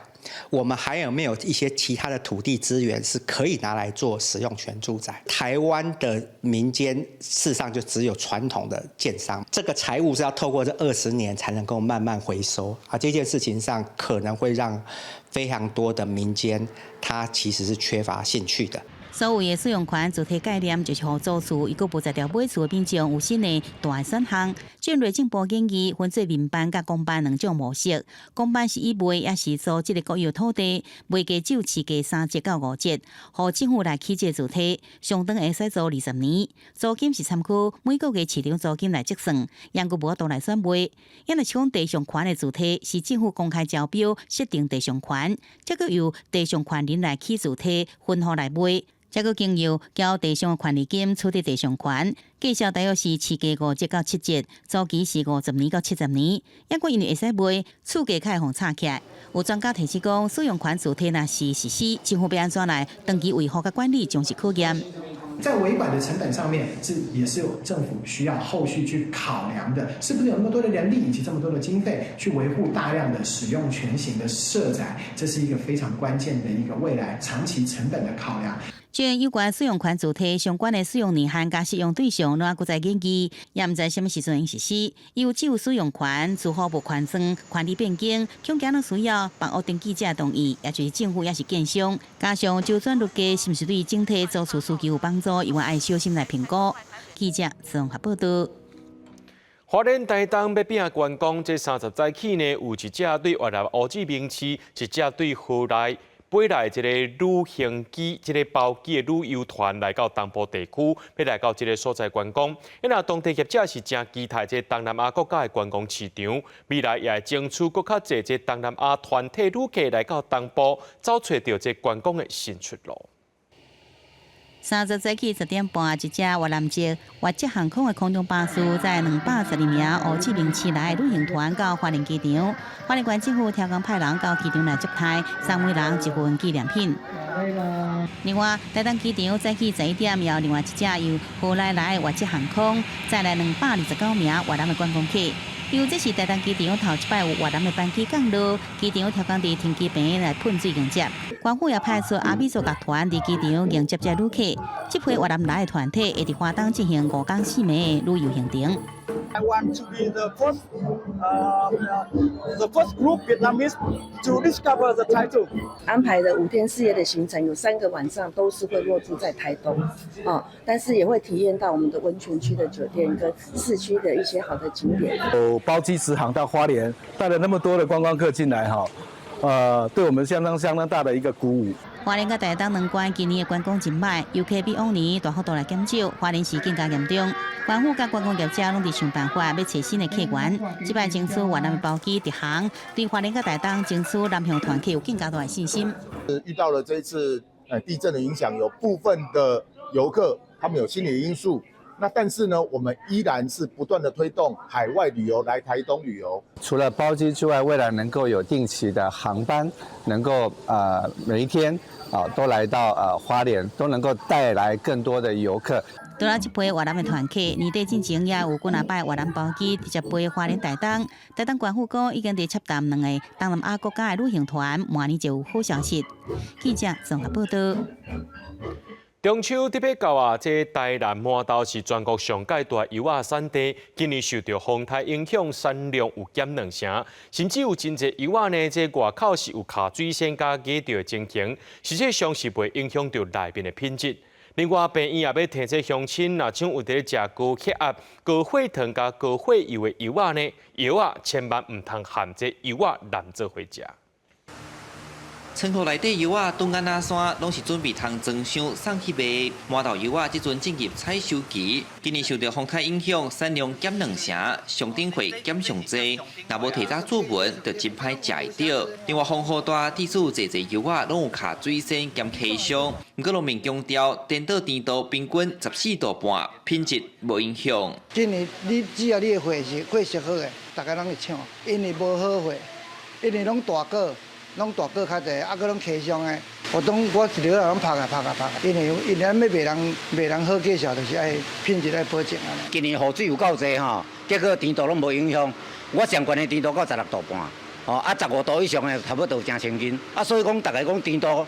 我們還有沒有一些其他的土地資源是可以拿來做使用權住宅？台灣的民間事實上就只有傳統的建商，這個財務是要透過這20年才能夠慢慢回收啊。這件事情上可能會讓非常多的民間，他其實是缺乏興趣的。所謂的使用權主體概念，就是予租厝伊閣無才調買厝的民眾有新的大選項。據內政部建議，分做民辦佮公辦兩種模式。公辦是以賣抑是租這个國有土地，賣價只有市價3折到5折，予政府來起這个主體，上長會使租20年，租金是參考每個月市場租金來折算，猶閣無法度來轉賣。抑若是講地上權的主體是政府公開招標設定地上權，這閣由地上權人來起主體分戶來賣。這閣經由繳地上權利金取得地上權，價數大約是市價5折到7折，租期是50年到70年。抑閣因為會使賣，厝價較會予炒起來。有專家提醒講，使用權主體若是實施，政府欲按怎來長期維護佮管理，將是考驗。在維管的成本上面，是也是有政府需要後續去考量的，是不是有那麼多的人力以及這麼多的經費去維護大量的使用權型的社宅，這是一個非常關鍵的一個未來長期成本的考量。這有關使用權主體相關的使用年限佮適用對象，攏猶閣在研議，也毋知啥物時陣實施。有只有使用權、租戶無權算、權利變更，恐驚攏需要房屋登記者同意，也就是政府抑是建商。加上周轉率低，是毋是對整體租厝需求有幫助？猶愛小心來評估。記者綜合報道。花蓮台東欲拼觀光，這30早起呢，有一隻對越南胡志明市，一隻對河內飛來這個旅行機，這個包機的旅遊團來到東部地區，欲來到這個所在觀光。那當地業者是誠期待這東南亞國家的觀光市場，未來也會爭取閣較濟這東南亞團體旅客來到東部，走揣著這觀光的新出路。30早起10點半，一隻越南籍越捷航空的空中巴士載212名胡志明市來的旅行團到花蓮機場。花蓮縣政府調工派人到機場來接待，送每人一份紀念品。另外，台東機場早起11點，有另外一隻由河內來的越捷航空載來229名越南的觀光客。由這是台東機場頭一擺有越南的班機降落，機場調工佇停機坪來噴水迎接。官府也派出阿美族樂團佇機場迎接這旅客。這批越南來的團體會佇花東進行5工4暝的旅遊行程。 I want to be the first group Vietnamese to discover the Taitung. 安排的5天4夜的行程，有3個晚上都是會落住在台東，啊，但是也會體驗到我們的溫泉區的酒店跟市區的一些好的景點。有包機直航到花蓮，帶了那麼多的觀光客進來，哈，對我們相當相當大的一個鼓舞。花蓮佮台東兩縣今年的觀光真䆀，遊客比往年大幅度來減少，花蓮市更加嚴重。官府佮觀光業者攏佇想辦法，欲揣新的客源。這擺爭取越南的包機直航，對花蓮佮台東爭取南向團客有更加大的信心。遇到了這一次地震的影響，有部分的遊客他們有心理因素。那但是呢，我們依然是不斷的推動海外旅遊來台東旅遊。除了包機之外，未來能夠有定期的航班，能夠每一天啊都來到花蓮，都能夠帶來更多的遊客。除了這批越南的團客，年底進前也有幾若擺越南包機直接飛花蓮台東。台東官府講已經佇洽談兩個東南亞國家的旅行團，明年就有好消息。記者綜合報道。中秋特別到啊，這台南饃頭是全國上蓋大柚仔產地，今年受著風颱影響，產量有減兩成，甚至有真濟柚仔呢，這外口是有卡水仙佮壓著的情形，實際上是袂影響著內面的品質。另外，病院也欲提醒鄉親，若像有佇咧食高血壓、高血糖佮高血油的藥仔呢，藥仔千萬毋通含這柚仔濫做伙食。倉庫內底柚仔拄按仔山，攏是準備通裝箱送去賣。饃頭柚仔這陣進入採收期，今年受著風颱影響，產量減兩成，上頂會減上濟。若無提早注文，就真歹食會著。另外風雨大，致使濟濟柚仔攏有卡水仙兼溪傷。毋過農民強調，顛倒甜度平均14度半，品質無影響。今年你只要你的貨是貨色好的，大家攏會搶，因為無好貨，因為攏大果。攏大果較濟，啊，閣攏溪傷的。我當我一粒仔攏拍啊拍啊拍，因為咱欲賣人好價數，就是愛品質愛保證啊。今年雨水有夠濟吼，結果甜度攏無影響。我上懸的甜度到16度半，吼啊15度以上的差不多誠清緊。啊，所以講逐家講甜度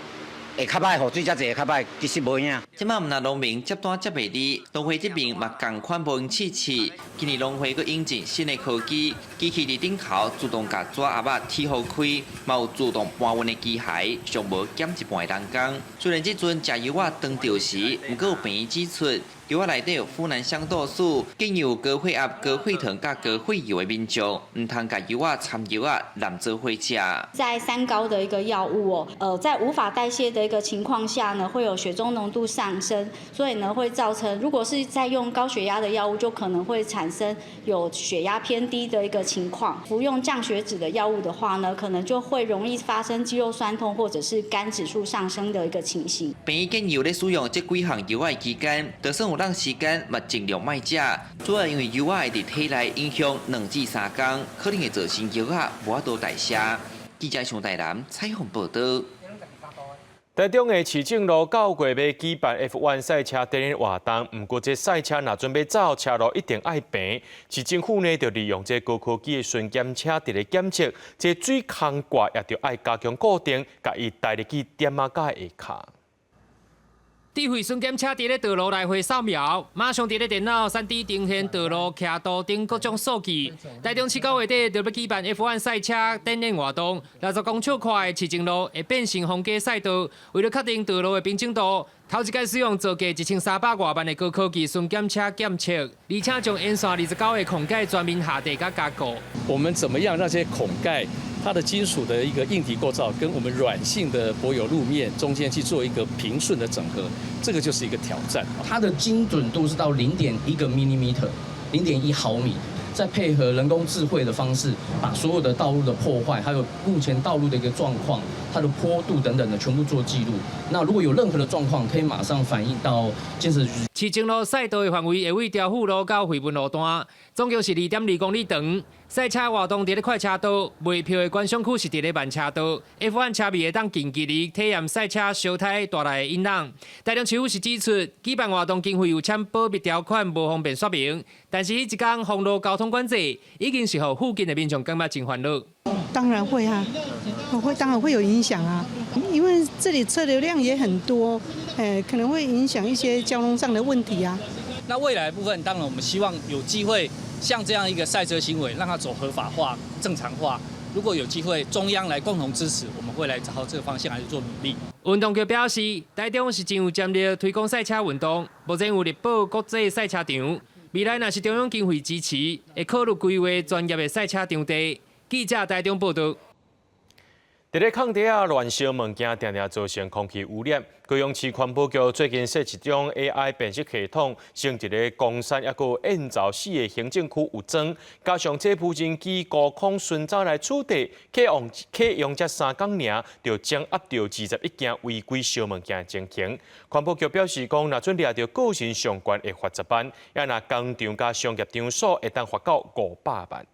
會較䆀，雨水遮濟會較䆀，其實無影。這擺毋但農民接單接袂離，農會這邊嘛仝款無閒試試。今年農會閣引進新的科技，機器佇頂頭自動共紙盒仔鐵予開，嘛有自動搬運的機械，上無減一半的人工。雖然這陣食柚仔當著時，毋過有病院指出，柚仔內底有呋喃香豆素，建議有高血壓、高血糖佮高血油的民眾，毋通共柚仔摻藥仔濫做伙食。在三高的一個藥物哦，在無法代謝的一個情況下呢，會有血中濃度上升，所以呢會造成，如果是在用高血壓的藥物，就可能會產生有血壓偏低的一個情況。服用降血脂的藥物的話呢，可能就會容易發生肌肉痠痛或者是肝指數上升的一個情形。病院建議有咧使用這幾項藥仔期間，就算有浪時間，嘛盡量莫食。主要因為柚仔會佇體內影響2至3工，可能會造成藥仔無法度代謝。記者上台南採訪報道。台中的市政路九月欲舉辦 F1 賽車展覽活動，毋過這賽車若準備走，車路一定愛平。市政府呢，就利用這高科技的巡檢車佇咧檢測，這水空蓋也著愛加強固定，共伊帶入去店仔下跤。智慧巡檢車佇咧道路來回掃描，馬上佇咧電腦3D 呈現道路、徛道等各種數據。台中市9月底就欲舉辦 F1 賽車展演活動，60公尺寬的市政路會變成皇家賽道。為了確定道路的平整度，頭一擺使用造價1300外萬的高科技巡檢車檢測，而且將沿線29個孔蓋全面下地佮加固。我們怎麼樣讓這些孔蓋它的金屬的一個硬體構造跟我們軟性的柏油路面中間去做一個平順的整合，這個就是一個挑戰。它的精準度是到0.1個 millimeter，0.1毫米，再配合人工智慧的方式，把所有的道路的破壞，還有目前道路的一個狀況、它的坡度等等的全部做記錄。那如果有任何的狀況，可以馬上反映到建設局。市政路賽道的範圍會為調富路到惠民路段，總共是2.2公里長。賽車活動佇咧快車道，賣票的觀賞區是佇咧慢車道。F1 車迷會當近距離體驗賽車燒胎帶來的引浪。台中市府是指出，舉辦活動經費有簽保密條款，無方便說明。但是彼一工封路交通管制，已經是予附近的民眾感覺真煩惱。當然會啊，會當然會有影響啊，因為這裡車流量也很多，可能會影響一些交通上的問題啊。那未來的部分，當然我們希望有機會像這樣一個賽車行為，讓它走合法化、正常化。如果有機會，中央來共同支持，我們會來朝這個方向來做努力。運動局表示，台中是真有潛力推廣賽車運動，目前有力寶國際賽車場，未來若是中央經費支持，會考慮規劃專業的賽車場地。記者台中報道。佇咧空地仔亂燒物件，定定造成空氣污染。高雄市環保局最近設一種 AI 辨識系統，先佇咧岡山抑閣燕巢四个行政區有裝，加上這無人機高空巡查來取締，啟用才3工爾，就掌握著21件違規燒物件的情形。環保局表示講，若準掠著個人上懸會罰10萬，抑若工廠佮商業場所會當罰到500萬。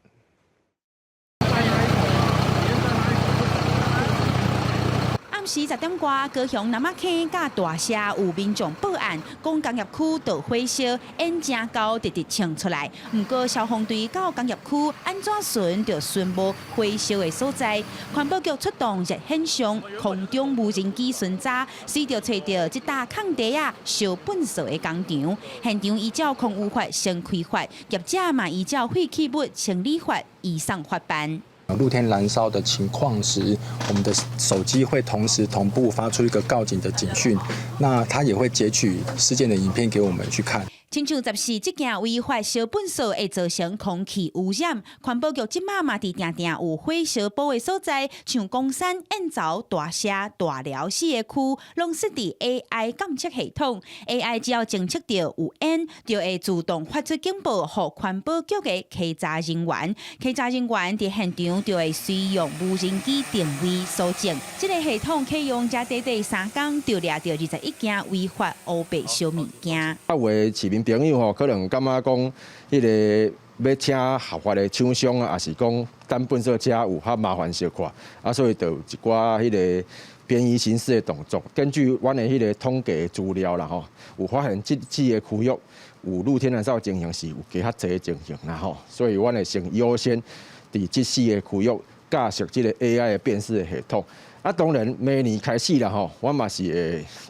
暗時10點外，高雄南仔坑佮大社有民眾報案，講工業區著火燒，煙誠厚，直直衝出來。毋過消防隊到工業區按怎巡，就巡無火燒的所在。環保局出動熱顯像、空中無人機巡查，隨著揣著這搭空地仔燒糞埽的工廠。現場依照空污法先開罰，業者嘛依照廢棄物清理法移送法辦。露天燃燒的情況時，我們的手機會同時同步發出一個告警的警訊，那它也會截取事件的影片給我們去看。親像十四這件違法燒糞埽會造成空氣污染，環保局這馬嘛佇定定有火燒埔的所在，像岡山、燕巢、大社、大寮四个區，攏設置 AI 監測系統。AI 只要偵測到有煙，就會自動發出警報，予環保局的稽查人員。稽查人員佇現場就會使用無人機定位搜證。這个系統啟用才短短3工，就掠著21件違法烏白燒物件。啊，有的市民朋友吼，可能感覺講，彼个欲請合法的廠商啊，抑是講等糞埽車有較麻煩小可，啊，所以就有一寡彼个便宜行事的動作。根據阮的彼个統計資料啦吼，有發現這四个區域有露天燃燒情形是有加較濟的情形啦吼，所以阮會先優先佇這四个區域架設這個 AI 的辨識的系統。啊，當然明年開始啦吼，阮嘛是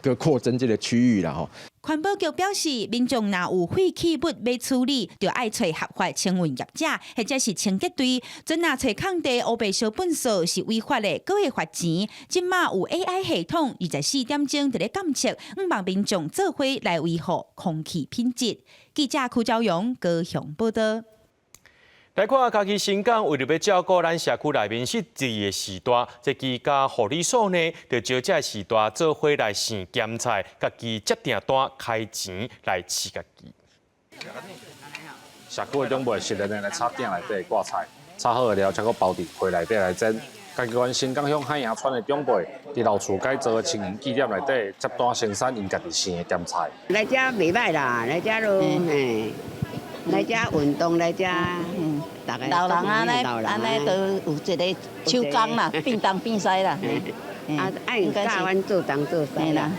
會閣擴增這个區域啦吼。環保局表示，民眾若有廢棄物欲處理，就愛揣合法清運業者，或者是清潔隊。準若揣空地烏白燒糞埽是違法的，閣會罰錢。這馬有 AI 系統，24點鐘佇咧監測，向望民眾做伙來維護空氣品質。記者柯昭勇高雄報道。來看嘉義新港，為著欲照顧咱社區內面失智的序大，這居家護理所呢，就招這个序大做伙來生鹹菜，家己接訂單開錢來飼家己。社區的長輩熟練的來插鼎內底掛菜，插好了才閣包佇皮內底來煎。嘉義縣新港鄉海洋村的長輩，佇老厝改造的青銀紀念內底接單生產𪜶家己生的鹹菜。來遮袂䆀啦，來遮囉，嘿。來遮運動，來遮，逐个老人按呢，按呢都有一个手工啦，變東變西啦。啊，愛教阮做東做西啦，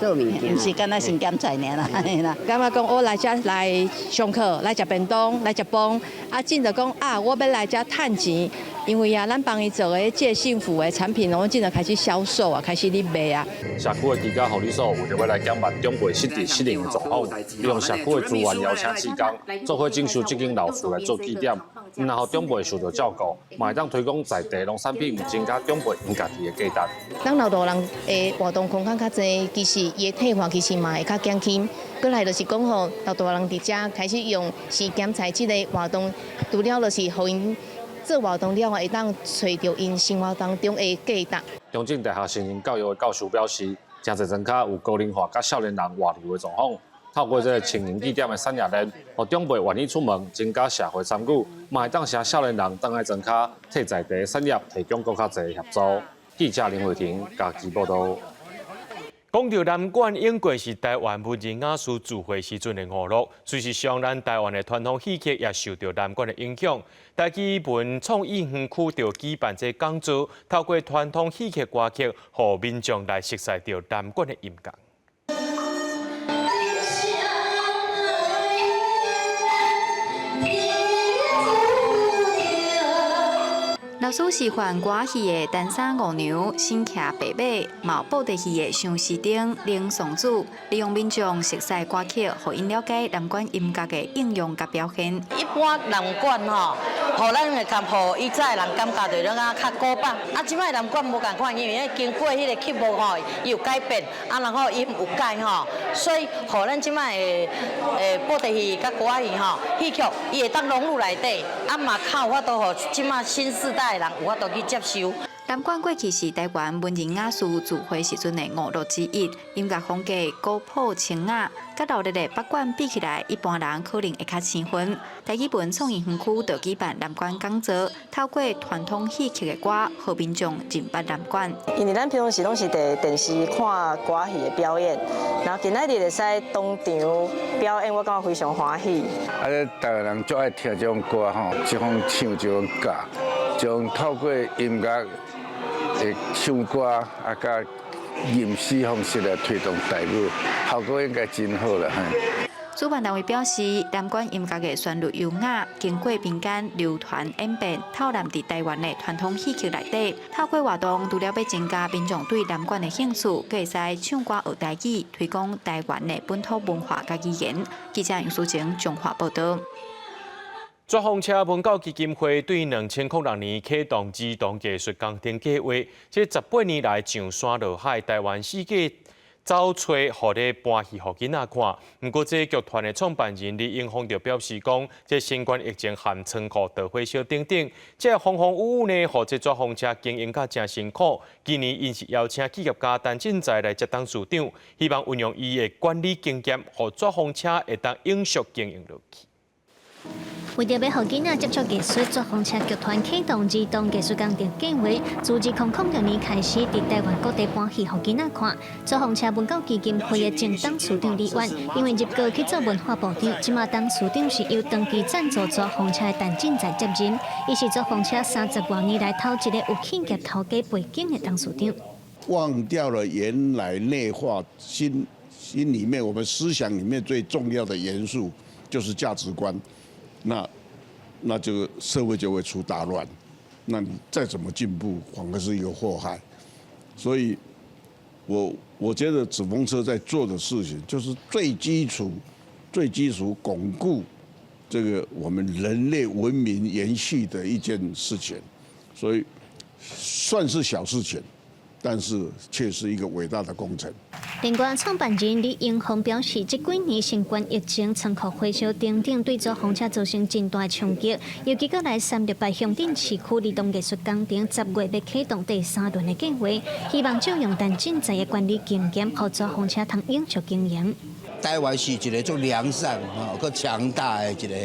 做物件，毋是干焦生鹹菜爾啦，嘿啦。感覺講我來遮來上課，來食便當，來食飯，啊，進就講啊，我欲來遮趁錢，因為啊，咱幫伊做的這幸福的產品，攏總開始銷售啊，開始咧賣啊。社區的居家護理所為著欲來減慢長輩失智失能的狀況，利用社區的資源邀請志工，做伙整修這間老厝來做紀念。毋但予長輩受到照顧，嘛會當推廣在地農產品，增加長輩𪜶家己的價值。當老大人的活動空間較濟，其實伊的退化其實嘛會較減輕。閣來就是講吼，老大人佇遮開始用生鹹菜這个活動，除了就是予𪜶做活動了後，會當揣著𪜶生活當中的價值。中正大學成人教育的教授表示，誠濟莊跤有高齡化佮少年人外流的狀況。透過這个青年據點的產業鏈，予長輩願意出門，增加社會參與，嘛會當讓少年人轉來莊跤，替在地產業提供閣較濟協助。記者林慧婷家己報導。講著南管，永過是台灣文人雅士聚會時陣的娛樂。事實上，咱台灣的傳統戲曲也受著南管的影響。台語文創意園區就舉辦這講座，透過傳統戲曲歌曲，予民眾來熟悉著南管的音樂。老師示範歌戲的單衫五娘、身騎白馬、嘛有布袋戲的相思燈、靈松子，利用民眾熟悉歌曲，予𪜶了解南管音樂的應用佮表現。一般南管吼，予咱會感，予以早的人感覺就攏啊較古板。啊，這擺南管無仝款，因為經過彼个曲目吼，伊有改變，啊，然後音有改吼，所以予咱這擺的布袋戲佮歌仔戲吼，戲曲伊會當融入內底，啊嘛較有法度予這擺新世代的人有法度去接受。南管過去是台灣文人雅士聚會時陣的娛樂之一，音樂風格古樸清雅，佮熱鬧的北管比起來，一般人可能會較生分。台語文創意園區就舉辦南管講座，透過傳統戲曲的歌，予民眾認捌南管。因為咱平常時攏是佇電視看歌戲的表演，然後今仔日會使當場表演，我感覺非常歡喜。啊，台灣人足愛聽這種歌吼，這種唱這種歌，將透過音樂的唱歌啊，佮吟詩方式來推動台語，效果應該真好啦。主辦單位表示，南管音樂的旋律優雅，經過民間流傳演變，透納佇台灣的傳統戲曲內底。透過活動，除了欲增加民眾對南管的興趣，閣會使唱歌學台語，推廣台灣的本土文化佮語言。記者楊淑晴彰化報導。紙風車文教基金會對2006年啟動兒童藝術工程計劃，這18年來上山落海，台灣四界走揣，予咧搬戲予囡仔看。毋過，這劇團的創辦人李英峰就表示講，這新冠疫情和倉庫導火燒等等，這風風雨雨呢，予這紙風車經營甲誠辛苦。今年𪜶是邀請企業家陳進財來接董事長，希望運用伊的管理經驗，予紙風車會當永續經營落去。為著欲予囡仔接觸藝術，紙風車劇團啟動兒童藝術工程計劃，自2006年開始，佇台灣各地搬戲予囡仔看。紙風車文教基金會的前董事長李婉，因為入閣去做文化部長，這馬董事長是由長期贊助紙風車的陳進財接任。伊是紙風車30外年來頭一個有企業頭家背景的董事長。忘掉了原來內化心心裡面，我們思想裡面最重要的元素就是價值觀。那這個社會就會出大亂，那你再怎麼進步，反而是一個禍害。所以我覺得紙風車在做的事情，就是最基礎、最基礎鞏固這個我們人類文明延續的一件事情，所以算是小事情，但是卻是一個偉大的工程。另外，創辦人李英宏表示，這幾年新冠疫情、倉庫火燒等等，對紙風車造成真大衝擊。尤其閣來三六八鄉鎮市區兒童藝術工程，10月欲啟動第三輪的計劃，希望借用陳進財的管理經驗，予紙風車通永續經營。台灣是一个足良善、吼，閣強大的一个，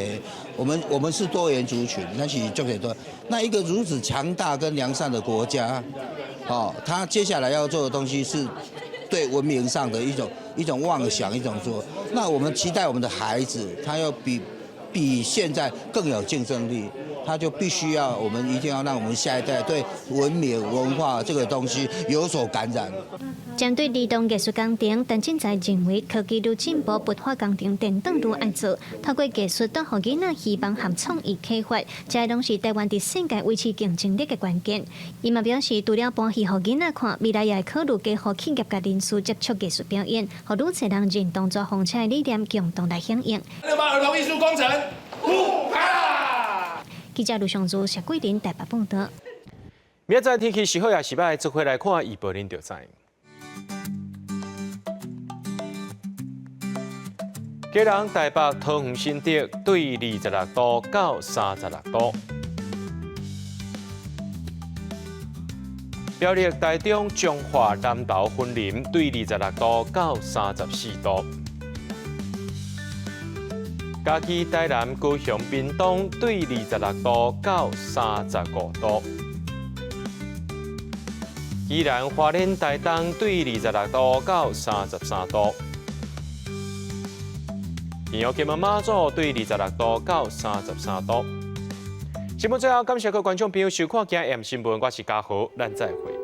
我們是多元族群，咱是足濟多。那一個如此強大跟良善的國家，哦，他接下來要做的東西是對文明上的一種妄想，一種說。那我們期待我們的孩子，他要比比現在更有競爭力，他就必須要我們一定要讓我們下一代對文明文化這個東西有所感染。針對兒童藝術工程，陳進財認為科技愈進步，文化工程電當愈愛做，透過藝術當予囡仔希望和創意啟發，這攏是台灣佇世界維持競爭力的關鍵。伊嘛表示，除了搬戲予囡仔看，未來也會考慮加予企業佮人士接觸藝術表演，予愈濟人認同抓風車的理念，共同來響應。 608兒童藝術工程，呼哈！記者盧尚如、謝桂林台北報道。明仔載天氣是好抑是䆀，做伙來看預報，恁就知。基隆、台北、桃園、新竹對26度到36度。苗栗、台中、彰化、南投、雲林對26度到34度。嘉義、台南、高雄、屏東對26度到35度。宜蘭、花蓮、台東對26度到33度。屏東、金門、馬祖對26度到33度。節目最後，感謝各位觀眾朋友收看今日 M 新聞，我是嘉豪，咱再會。